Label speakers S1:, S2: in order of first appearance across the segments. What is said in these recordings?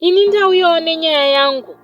S1: Ini ndauyawo nenyaya yangu.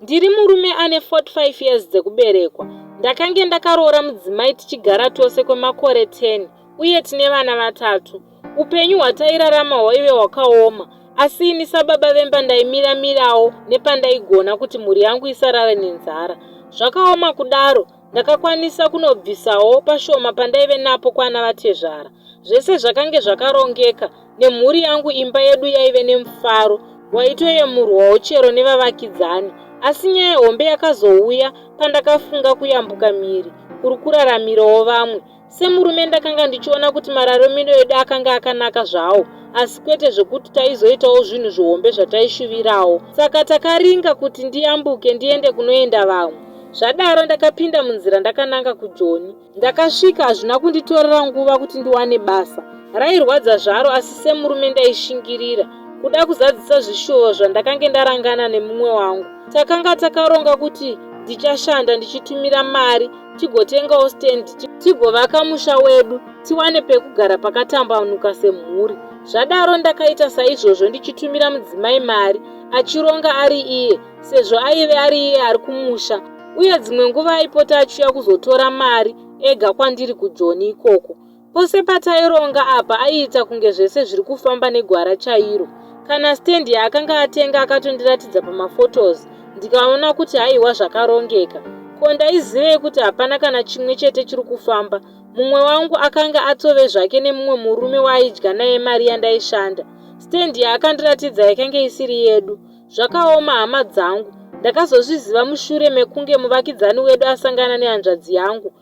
S1: Ndiri murume ane 45 years dzekuberekwa. Ndakange ndakaroora mudzimai tichigara tose kwemakore 10 uye tine vana vatatu. Upenyu hwatairarama hwaive hwakaoma asi ini sababa vemba ndaimira mirawo nepandaigona kuti mhuri yangu isarare nenzara. Zvakaoma kudaro ndakakwanisa kunobvisawo pashoma pandaive napo kwana vatezvara. Zvese zvakange zvakarongeka nemhuri yangu imba yedu yaive nemufaro waitoyemurwawo chero nevavakidzani. Asi nyaya hombe yakazouya pandakafunga kuyambuka mhiri kuri kuraramirawo vamwe. Semurume ndakanga ndichiona kuti mararamiro edu akanga akanaka zvawo asi kwete zvekuti taizoitawo zvinhu zvihombe zvataishuvirawo. Saka takaringa kuti ndiyambuke ndiende kunoenda vamwe. Zvadaro ndakapinda munzira ndakananga kuJoni. Ndakasvika hazvina kunditorera nguva kuti ndiwane basa. Rairwadza zvaro asi semurume ndaishingirira kuda kuzadzisa zvishuvo zvandakange ndarangana nemumwe wangu. Takanga takaronga kuti ndichashanda ndichitumira mari tigotengawo stand tigovaka musha wedu tiwane pekugara pakatambanuka semhuri. Zvadaro ndakaita saizvozvo ndichitumira mudzimai mari achironga ari iye sezvo aive ari iye ari kumusha uye dzimwe nguva aipota achiuya kuzotora mari ega kwandiri kujoni ikoko. Pose pataironga apa aiita kunge zvese zviri kufamba negwara chairo. Kana stand yaakanga atenga akatondiratidza pamaphotos ndikaona kuti haiwa zvakarongeka. Ko ndaizivei kuti hapana kana chimwe chete chiri kufamba. Mumwe wangu akanga atove zvake nemumwe murume waaidya naye mari yandaishanda. Stand yaakandiratidza yakange isiri yedu. Zvakaoma hama dzangu. Ndakazozviziva mushure mekunge muvakidzani wedu asangana nehanzvadzi yangu.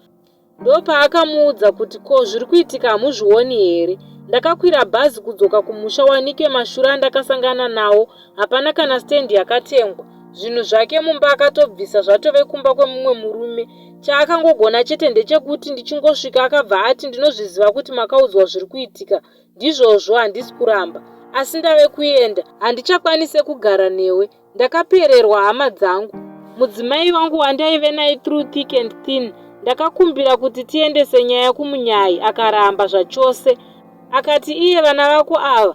S1: Ndopaakamuudza kuti ko zviri kuitika hamuzvioni here? Ndakakwira bhazi kudzoka kumusha wanike mashura andakasangana nawo hapana kana stand yakatengwa. Zvinhu zvake mumba akatobvisa zvatove kumba kwemumwe murume. Chaakangogona chete ndechekuti ndichingosvika akabva ati ndinozviziva kuti makaudzwa zviri kuitika Ndizvozvo handisi kuramba asi ndave kuenda handichakwanise kugara newe. Ndakapererwa hama dzangu. Mudzimai wangu wandaive naye through thick and thin ndakakumbira kuti tiendese nyaya kumunyai akaramba zvachose akati iye vana vako ava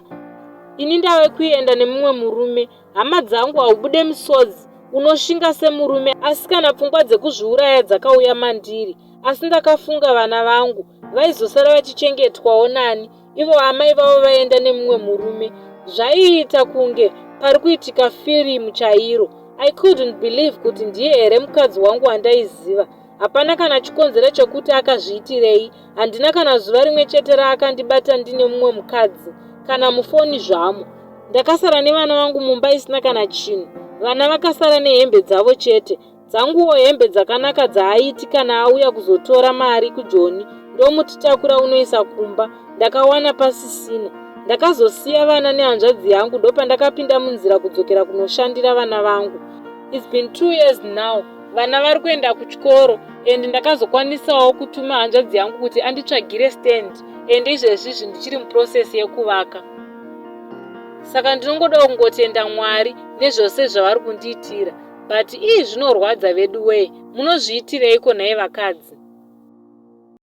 S1: ini ndave kuenda nemumwe murume hama dzangu haubude misodzi unoshinga semurume asi kana pfungwa dzekuzviuraya dzakauya mandiri asi ndakafunga vana vangu vaizosara vachichengetwawo nani ivo amai vavo vaenda nemumwe murume zvaiita kunge pari kuitika firimu chairo i couldn't believe kuti ndiye here mukadzi wangu wandaiziva hapana kana chikonzero chekuti akazviitirei handina kana zuva rimwe chete raakandibata ndine mumwe mukadzi kana mufoni zvamo ndakasara nevana vangu mumba isina kana chinhu vana vakasara nehembe dzavo chete Dzanguwo hembe dzakanaka dzaaiti kana auya kuzotora mari kujoni ndomuti takura unoisa kumba ndakawana pasisina. Ndakazosiya vana nehanzvadzi yangu ndopandakapinda munzira kudzokera kunoshandira vana vangu. It's been two years now vana vari kuenda kuchikoro and ndakazokwanisawo kutuma hanzvadzi yangu kuti anditsvagire stand and izvezvizvi ndichiri muprocess yekuvaka. Saka ndinongodawo kungotenda Mwari nezvose zvavari kundiitira. But ii zvinorwadza veduwee munozviitireiko nhai vakadzi.